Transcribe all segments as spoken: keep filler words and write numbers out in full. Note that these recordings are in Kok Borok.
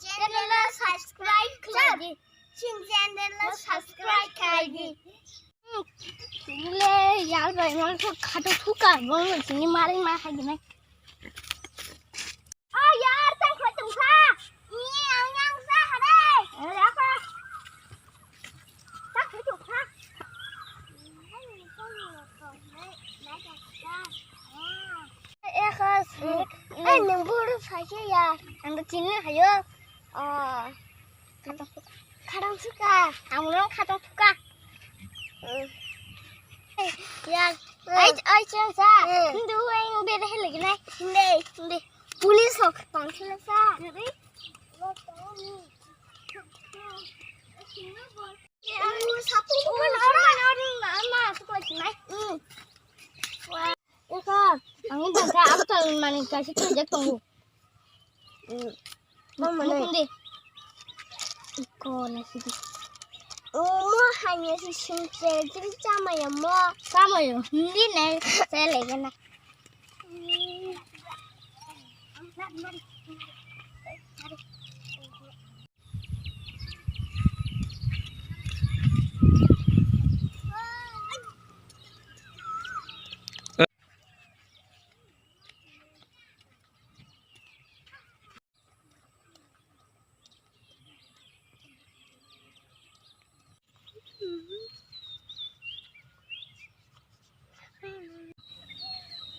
Channel o subscribe khlai di. Chini channel o subscribe khlai di. Le yar bai mo khato thuka mo chini mari ma hai gine. O yar, tang khlai tong kha. Ni ang yang sa hare. Are apa? Tang khlai tong kha. Ekhas. Eh, nang buru sa khe yar. Ang da chini hayo. Oh. Khatang suka. Ang rong khatang suka. Ya. Ai, ai, chen sa. Ndu ai, ndu bere hele gina. Nde, nde. Police hok tang sila sa. Nde. Eko, ang ini bangsa aku tak mani kasih kerja tunggu. Mama ni. Iko na sidi. Omo hanya si singse jing chama ya mo. Chama yo. Hindi na. Saya lagi na.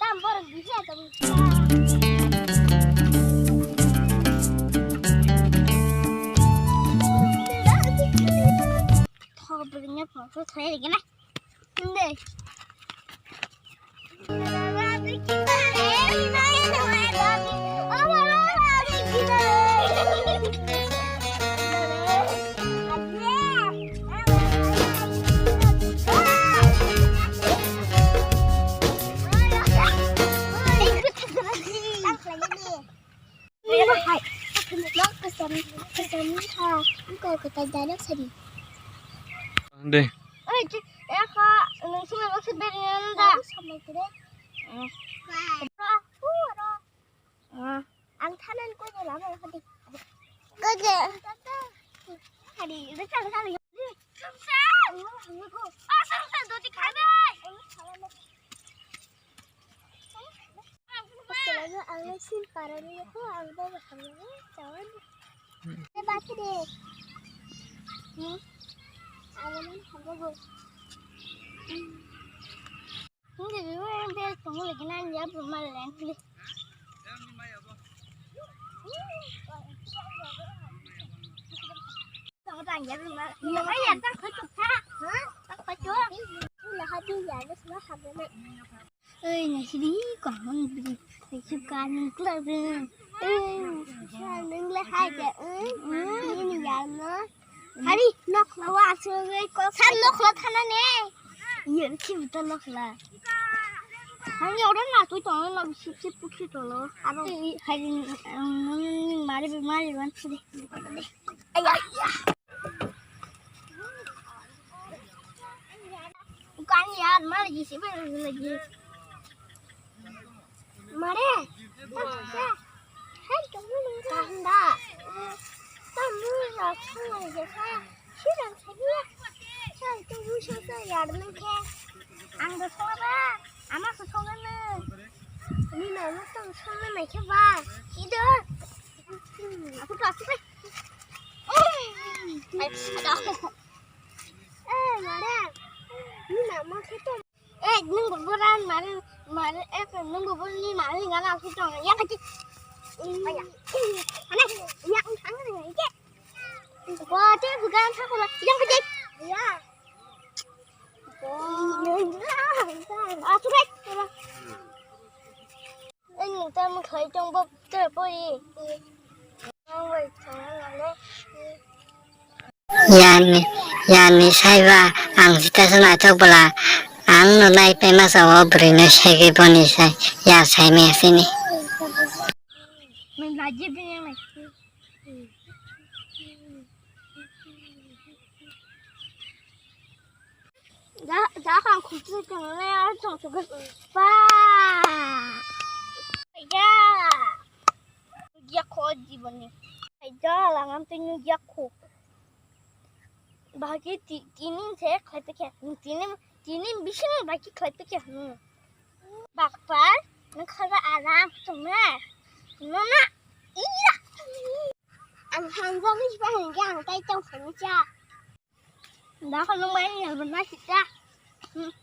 Tam borok bisa tong. Thok bwrwini phone khe thai rwgwna. Hindi. Hindi. Oi, eko, nung sumai baksa beri nanda. Ang thanan koi de lama hadi. Koi de. Hadi, ini cari cari. Sungsa. Ah, sungsa doti khabe. Ang sil parani ko ang ba ba. Chawan. Ini baki de. Hmm. Ang ini hamba go. Hindi, hindi, hindi, tunggu lagi nanya, belum ada yang pilih. Tunggu lagi ya, belum ada. Iya, iya, tak kocok, ha? Hah? Tak kocok. Ini hati ya, ini semua hati. Oi, nasidi ko, hon bri. Suka ni club. Oi, sa nang le hai ke, oi. Ini ya, no. Hari, nok lawa aswk oi kok. San nok la thana ne. Iya, ki buta nok la. Hani orang na tu tong na sip sip pukhi tolo. Abo hari, mari mari wan sidi. Aya, aya. Bukan ya, mari sip lagi. Mare, ta sa, hai, tong mu mare. Kaham da. Ta mu ya, tong ya, sa. Sirang sa ya. Sa, tong mu sa sa ya, nang khe. Ang da sa ba. Ama sa sa na. Ni na, na tong sa na, na khe ba. Ido. Aku plastik, eh. Ai, ada. Eh, mare. Ni na, ma khe tong. Eh, nung bo boran mare, mare, eh, nung bo borani mare ngana aku tong. Yang kecil. Ane, yang tang ni ke. Ko te bukan aku lah. Yang kecil. Ya. Aku deh. Ini tamo khai tong bo ter poi. Yani, yani saiba ang jita se naithok bwla ang no nai pai masa o bwrwi no segwi boni sai ya sai me sini. Ja, ja, kang khum se tong le, ar tong se pa. Ya. Ya, kho jiboni. Hai Chala ngam twi nukya kho. Bahai khe ti-, tini se khlai twi khe. Tini, tini bising bahai khe khlai twi khe. Hmm. Bakpal, nang kha aram tongna. Nona, iya. Ang hanjani bahai khe ang tai tong phani cha. Dakha nung bai ni alba na kita. Hmm.